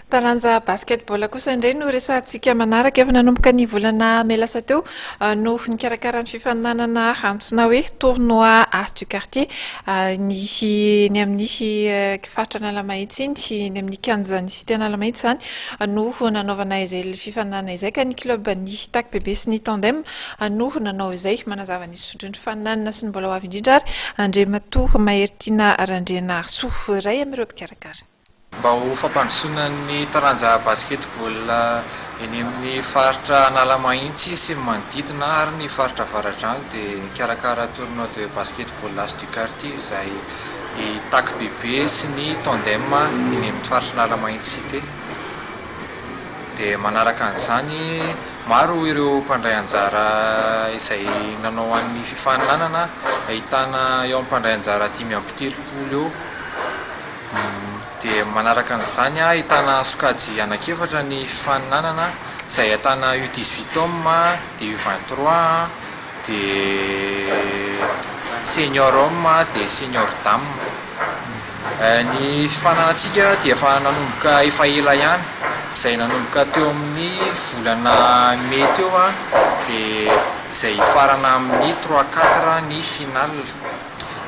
Taranja basketball kosa indray no resahantsika manaraka. Efa nanomboka ny volana mey lasa teo no nikarakara ny fifaninanana antsoina hoe tournoi As du quartier ny ny amin'ny faritra Analamahitsy iny, ny amin'ny kianjan'ny Cité Analamahitsy izany no nanaovana izay fifaninanana izay ka ny club ny Tac Bebe sy ny Tandem no nanao izay. Manazava ny zotry ny fifaninanana sy ny mbola ho avy indrindra ary Andriamatoa Maheritiana Randrianarisoa, iray amin'ireo mpikarakara. Mba ho fampandrosoana ny taranja basketball eny amin'ny faritra Analamahitsy sy ny manodidina ary ny faritra Avaradrano dia nikarakara tournoi de basketball as du quartier izay i Tac Bebe sy ny Tandem eny amin'ny faritra Analamahitsy Cité. Dia manaraka an'izany, maro ireo mpandray anjara izay nanao an'ny fifaninanana, ahitana eo amin'ny mpandray anjara 35 eo. Dia manaraka an'izany, ahitana sokajy anankiefatra ny fifaninanana, izay ahitana U 18 hommes, dia U 23, dia senior hommes, dia senior dames. Ny fifaninanantsika dia efa nanomboka efa ela ihany, izay nanomboka teo amin'ny volana mey teo, dia izay hifarana amin'ny trois quatre ny finale.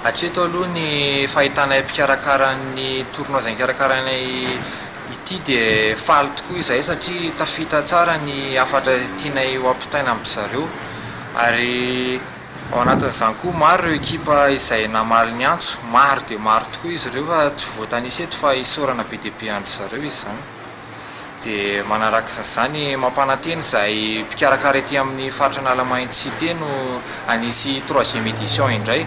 Hatreto aloha ny fahitanay mpikarakara ny tournoi izay nikarakarainay ity dia faly tokoa izahay satria tafita tsara ny hafatra tianay ho ampitaina amin-dry zareo ary ao anatin'izany koa maro ireo ekipa izay namaly ny antso, maro dia maro tokoa izy ireo fa tsy voatanisa eto fa isaorana be dia be an-dry zareo izany. Dia manaraka izany mampanantena izahay mpikarakara ety amin'ny faritra Analamahitsy Cité no hanisy troisième édition indray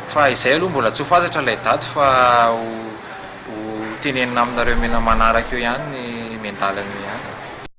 fa izay aloha mbola tsy ho fantatra ilay daty fa ho ho tenenina aminareo mena manaraka eo ihany miandalana eo ihany.